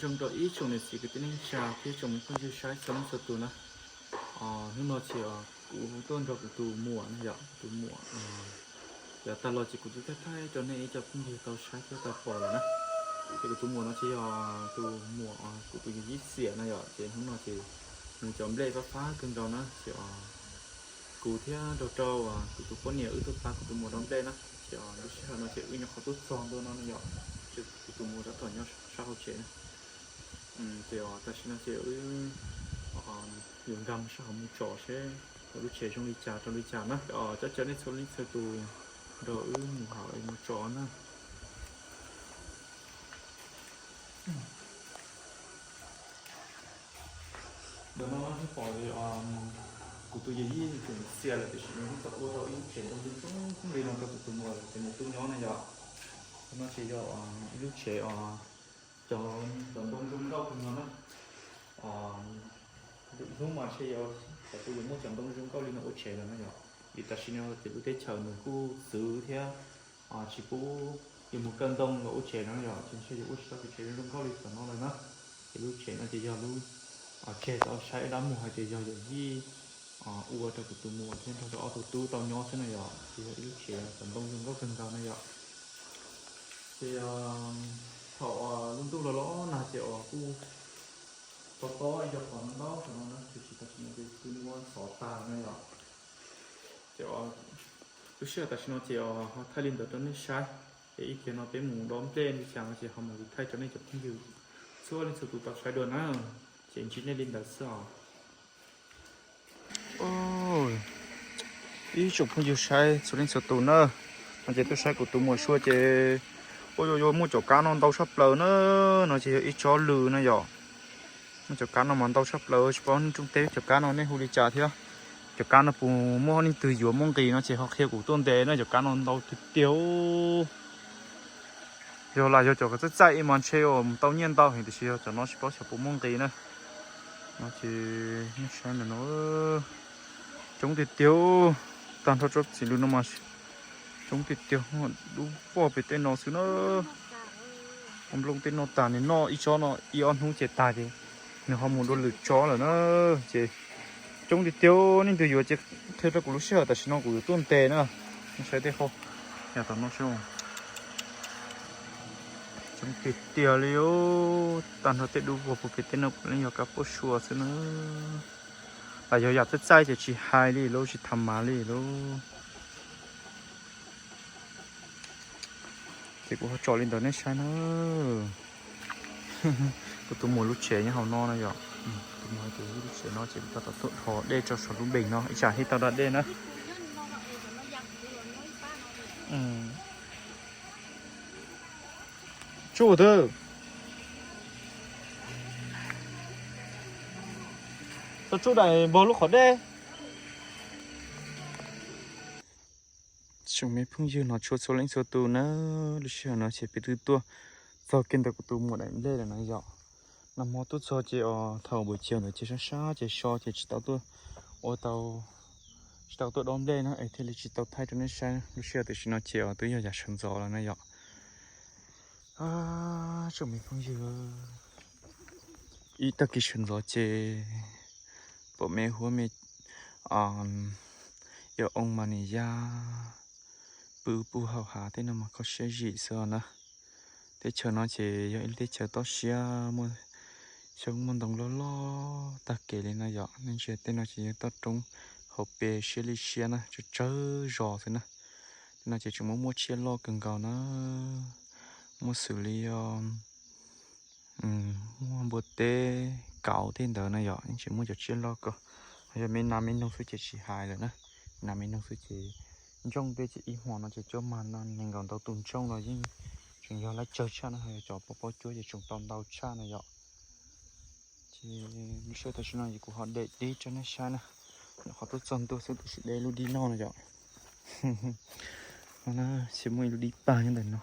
Zoo rau ib tsoom niam txiv kwv tij neej tsa thiab tsoom me phooj ywg saib txhua leej txhua tus na. Hnub no ces kuv tuaj nrog kuv tus muam na yom, kuv tus muam, yog tag los ces kuv twb thaij thaij rau nej ib co phooj ywg tau saib thiab tau pom lawm na. Ces kuv tus muam no ces yog tus muam, kuv tus yawm yij xiam na yom, ces hnub no ces nws cov nplej fab fab kawg nkaus na, ces kuv thiab nrog rau kuv tus poj niam wb tuaj pab kuv tus muam dob nplej na. Ces lub sij hawm no ces wb nyuam qhuav tuaj txog ntua no na yom, ces kuv tus muam tab tom nyob sab hauv tsev na. Ces tam sim no ces wb yuav nkag mus sab hauv mus tsom seb lub tsev zoo li cas rau li cas na. Coj caw nej txhua leej txhua tus nrog wb mus hauv mus tsom na. Ntawm no pom kuv tus yawm yij tseem xiam lawm tiam sis nws twb tau ua tau ib lub tsev zoo zoo li no rau kuv tus muam ces nws tuaj nyob na yom. No ces yog ib lub tsev, cov, cov ntoo zoo nkauj kawg no na. Lwm hnub mas ntshe yog kuv yuav muab cov ntoo zoo nkauj li no ua tsev lawm na yom. Vim tam sim no ces lub teb chaws nws kuj txwv thiab tsis pub yuav mus kaw ntoo los ua tsev no yom, ces ntshe yuav ua tsis tau tus tsev zoo nkauj li tom no lawm na. Ces lub tsev no ces yog lub tseg tau saib dab muag hais tias yog yawm yij ua rau kuv tus muam thiab nrog rau ob tug tub tau nyob xwb na yom, ces yog ib lub tsev cov ntoo zoo nkauj kawg nkaus na yom. Ces thaum lub ntuj los los nag ces kuj to tob ib co qhov no ntau saum no na, tiam sis tam sim no ces kuj muab xov tag na yom. Ces lub sij hawm tam sim no ces ho thaij li ntawd rau nej saib, ces ib pliag no peb mus dob nplej li cas no ces ho mam li thaij rau nej cov phooj ywg txhua leej txhua tus tau saib dua na. Ces ntsib nej li ntawd xwb os. Ib tsoom phooj ywg saib txhua leej txhua tus na, no ces tuaj saib kuv tus muam sua ces, ua yuav yuav muaj cov kab no ntau tshaj plaws na. No ces yog ib tsob lws na yom. Muaj cov kab no mas ntau tshaj plaws, tsis paub rooj teb cov kab no nej hu li cas thiab. Cov kab no puas muaj leej twg yuav muaj nqis no ces ho qhia kuv tuaj ntes na, cov kab no ntau tiag tiag. Yog lam yog cov txaij txaij ib mas ntshe mus tau nyiaj ntau heev tiam sis yog cov no tsis paub xyov puas muaj nqis na. No ces nej saib ntawm no, coob tiag tiag. Tag nrho tsob txiv lws no mas coob tiag tiag, dub vog pem tej no xwb na. Ua nplooj tej no tas nws noj ib tsob no ib ob hnub ces tag ces nws ho mus dua lwm tsob lawm na. Ces coob tiag tiag, leej twg yuav ces qhia rau kuv lub sij hawm tam sim no kuv yuav tuaj ntes na. Nej saib tej qhov yam tom no seb, coob tiag tiag li. Tag nrho tej dub vog puag pem tej no puav leej yog kab puab sua xwb na. Lam yog yam txaij txaij ces tsis hais li lauj, tsis tham mas li lauj. Ces kuv ho tso li ntawd nej saib na. Kuv tus muam lub tsev nyob hauv no na yom. Tus muam hais tias lub tsev no ces kuv tab tom tuaj dhos dej tso saum lub npees no ib tsam thiaj tau da dej na. Tsuj twg, tau tsuj daim npog lub qhov dej. Tsoom me phooj ywg no tshua txhua leej txhua tus na, lub sij hawm no ces peb twb tuaj txog kiag ntawm kuv tus muam daim nplej lawm na yom. Nag hmo tuaj txog ces os thaum npus chiaus ntawd ces sab sab ces so ces tsis tau tuaj ua tau, tsis tau tuaj dob nplej na es thiaj li tsis tau thaij rau nej saib. Lub sij hawm tam sim no ces os twb yog yav sawv ntxov lawm na yom. Tsoom me phooj ywg, ib tag kis sawv ntxov ces pom me huab me yog oo mas nim yaj pw puag hauv hav tej no mas kho siab zim xwb os na. Teb chaws no ces yog ib lub teb chaws toj siab, muaj xyoob muaj ntoo loj loj tag kev li no yom. Nej ntsia tej no ces yog toj roob hauv pes siab li siab na, tsawg tsawg zos xwb na. Tej no ces tseem muaj muaj tsiaj loj kawg nkaus na, muaj xws li muaj npua teb, kauv tej ntawd na yom, yeej tseem muaj cov tsiaj loj ko. Yog me nas me noog xwb ces tsis hais lawm na. Me nas me noog xwb ces ntsooj tej ces ib hmo no ces cuab mag no nees nkaum ntau tus ntsooj los yeej tseem yog lab tsawg tshaj na, ho yog cov pob pob cuab ces tseem tau ntau tshaj na yom. Ces lub sij hawm tam sim no ces kuv ho de dib rau nej saib na. Nyuam qhuav tuaj txog ntua xwb tab sis de lub dib no na yom. No na, ces muaj ib lub dib pag nyob ntawm no.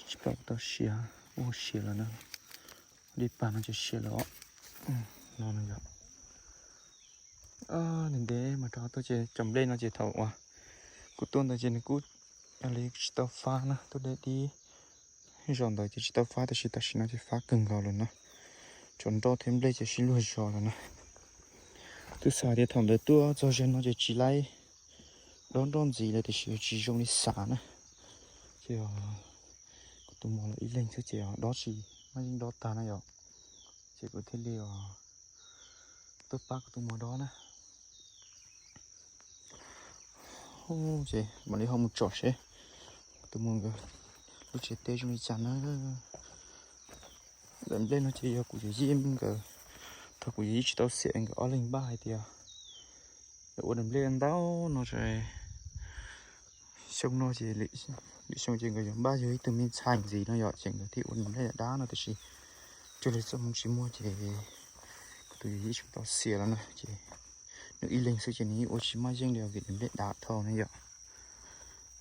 Tsis pom tau siav, ua siav lawm na. Dib pag no ces siav lawm os. No na yom. Ntev ntev mas rov tuaj ces cov nplej no ces thaum uas kuv tuaj ntawd ces nws kuj yog li tsis tau fab na, tuaj de dib Zaum ntawd ces tsis tau fab, tab sis tam sim no ces fab kawg nkaus lawm na. Tsov nroj thiab nplej ces sib luag zos lawm na. Twb xav tias thaum ntawd tuaj txog ze no ces tsis laib dob nroj ntxiv lawm, tiam sis tsis zoo li xav na. Ces kuv tus muam lawv ib leeg xwb ces dob tsis, maj yeej dob tag na yom. Ces kuv thiaj li tuaj pab kuv tus muam dob na. Ces mam li ho mus tsom seb kuv tus muam nkawd lub tsev teb zoo li cas na. Daim nplej no ces yog kuv yawm yij nkawd, thaum kuv yawm yij tsis tau xiam nkawd ob leeg npaj hais tias ua daim nplej ntau no es xyoo no ces lwm xyoo ces nkawd yuav npaj yug ib tug me ntxhais ntxiv no yom, ces nkawd thiaj ua daim nplej dab dab no, tab sis cuag li txoj hmoo tsis muaj ces kuv tus yawm yij tsis tau xiam lawm na, ces nws ib leeg xwb ces nws yeej ua tsis maj yeej li vim daim nplej dav dhau na yom.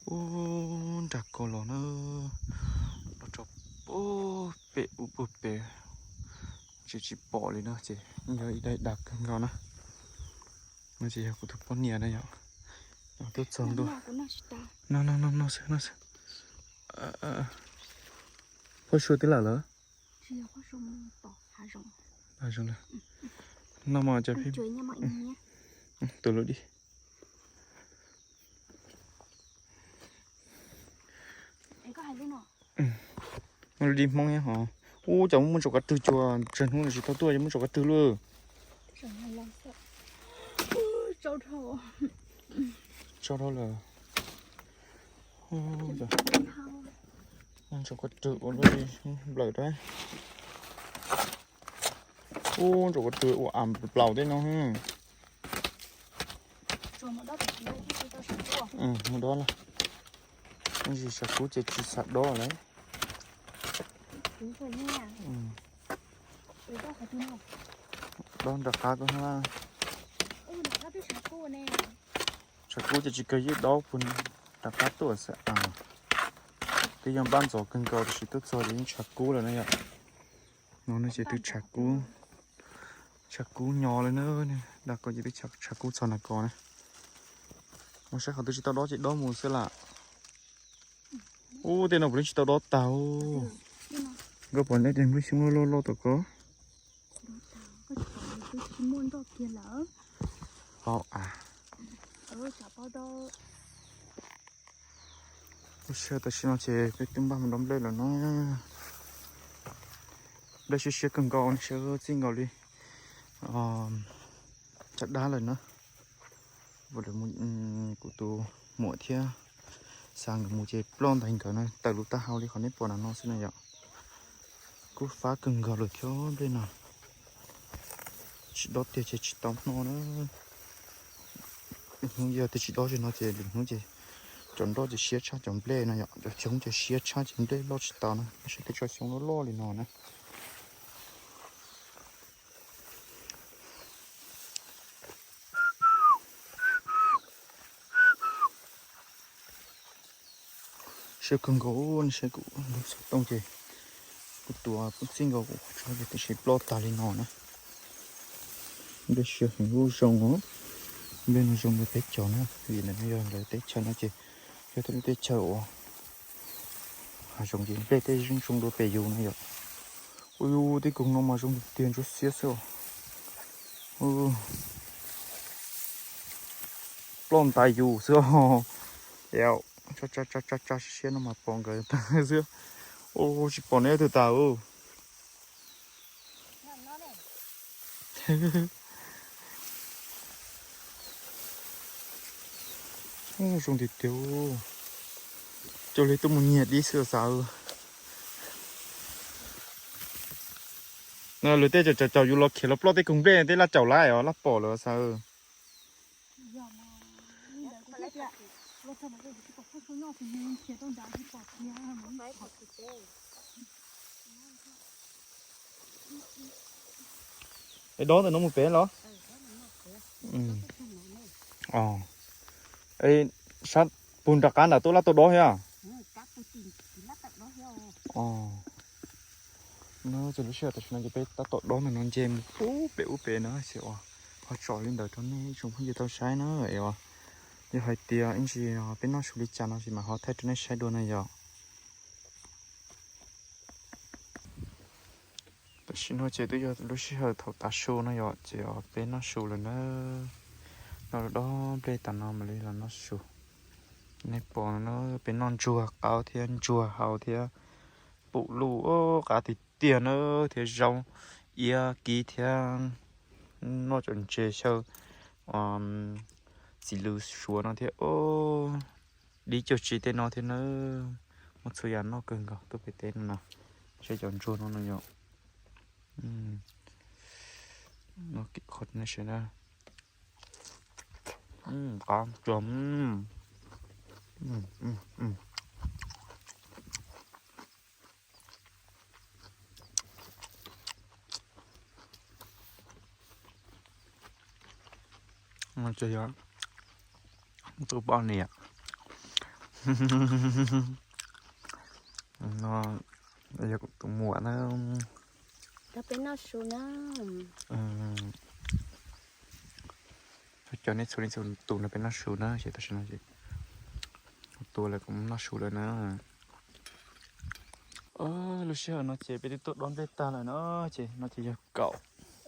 Ub, nrag ko los na, los rau puag pem ub puag pem, tsis tsis pom li no ces yog ib daim dav kawg nkaus na. No ces yog kuv tus poj niam na yom, tuaj txog ntua. No no no no xwb no xwb. Phauj Sua twb lawm lawm. No mas cov peb tus lub di. Lub di Hmoob nyob hov. Ub, cas muaj ntsaum kav rwg, tsuas tsawg hnub tsis tau tuaj ces muaj ntsaum kav rwg lawm. Tsau dhau lawm. Ntsaum kav rwg ua luaj li nplawm dab. Ub, ntsaum kav rwg ua am plaus tej no. Mus dob lawm. Tab sis sav kub ces tsis xav dob lawm. Dob nram qab koj ha. Sav kub ces tsis kawg yeej dob puag nram qab tuaj xwb. Twb yog npab ntxov kawg nkaus tab sis tuaj txog ces yeej tshav kub lawm na yom. No no ces twb tshav kub, tshav kub nyo li na. Nram ko ces twb tshav kub txog nram ko na. Mus saib qhov twg tsis tau dob ces dob mus xwb lam. Ub, tej no puav leej tsis tau dob tag. Nkauj pom nej tej nplooj xyoob loj loj loj tom ko. Lub sij hawm tam sim no ces peb twb npaj mus dob nplej lawm no. Nplej siab siab kawg nkaus, siab txij nkaus li caj dab lawm na. Kuv tus muam thiab Xav nkawd mus ces ploj ntais nkawd na, tawm lub taub hau li qhov nej pom na no xwb na yom. Kub fab kawg nkaus lawm thiab nplej no. Tsis dob tiag ces tsis tau noj na. Lwm hnub yog tias tsis dob zim no ces lwm hnub ces cov nroj ces siab tshaj cov nplej no yom, cov xyoob ces siab tshaj ces nplej loj tsis tau na, tab sis tej tsob xyoob loj loj li no na. Siab kawg nkaus, nej saib kuv lub xov tooj ces kuv tuav txij nkaus kuv qhov tshoob ces tiam sis ploj tag li no na. Nplej siab heev, lub zoo os. Nplej no zoo li peb cov na, vim ntawm no yog lawv teb chaws no ces yog tej lub teb chaws uas hav zoov ces nplej tej zoo zoo dua pem yus na yom. Ua yus tej koog no mas zoo tiag tiag ntsuab xiab xwb os. Ploj ntais yus xwb os. Tsa tsa tsa tsa siab no mas pom nkawd tag xwb. Ua tsis pom neb tus tas. Zoo tiag tiag. Cuag li tuaj mus nyiag dib xwb xav. Lawv tej caum caum yus los khiav los ploj tej koog nplej tej laj caum lawm os, laj pom lawm xav. Es dob ntawm no mus pem los? Sab pug nram qab ntawm tuaj laj tuaj dob thiab. No ces lub sij hawm tam sim no ces peb tab tom dob ntawm no nce mus pub pem ub pem na xyov uas ho tsom li ntawd rau nej tsoom phooj ywg tau saib na. Yog hais tias ib ntsis peb noj su li cas no ces mam ho thaij rau nej saib dua na yom. Tam sim no ces twb yog lub sij hawm thaum tav su no yom, ces peb noj su lawm na. Noj dob nplej tas no mam li los noj su. Nej pom no, peb noj ntsuag qaub thiab ntsuag hau thiab pum luj qab tiag tiag na, thiab zaub iab kib thiab noj cov ntses xyaw txiv lws suav no thiab. Dib cuag tsi tej no thiab na. Muaj txhua yam noj kawg nkaus tuaj pem teb no na. Seb cov ntsuag no no yom. Qhov ne seb na. Qab tsuag. Ces yog tus poj niam no, yog kuv tus muam na. Cov peb noj su na. Cov nej txhua leej txhua tus no peb noj su na, ces tam sim no ces tua lawm kuv noj su lawm na. Lub sij hawm no ces peb twb tuaj dob nplej tag lawm na, ces no ces yog kaum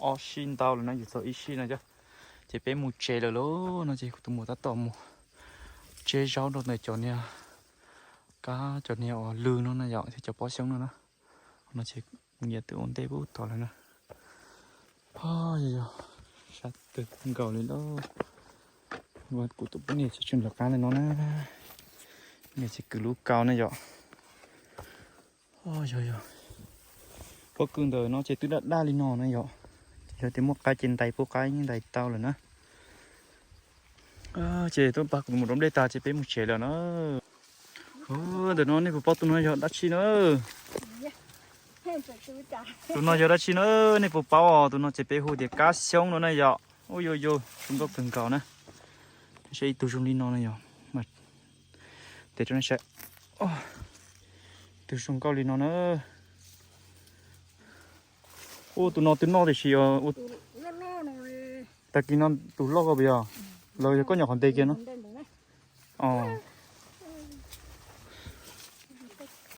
ob sij ntau lawm na, yuav txog ib sij no cov. Ces peb mus tsev lawm lauj. No ces kuv tus muam tab tom mus tseb zaub rau ntawm cov niag kab, cov niag uas lws no na yom, thiab cov pob xyoob no na. No ces kuv niam twb ua ntej pub tod lawm na. Yog yog, sab twg nkaus li lauj. Kuv tus poj niam tseem lawv qab li no na. Niam tsis kwv lub kaus na yom. Yog yog, pob kws ntawm no ces twb daj daj li no na yom. Yog tias muaj qaib ces ntais pub qaib ntais tau lawm na. Ces tuaj pab kuv mus dob nplej tag ces peb mus tsev lawm na. Ntawm no nej puas paub tus no yog dab tsi na? Tus no yog dab tsi na? Nej puas paub os? Tus no ces peb hu tias kab xyoob no na yom. Ub yuj yuj, zoo nkauj kawg nkaus na. Saib ib tug zoo li no na yom. Tes rau nej saib. Tus zoo nkauj li no na. Ub, tus no twb noj tiam sis tag kis no tus loj koj puas yog? Los yog koj nyom qhov nte kiag no.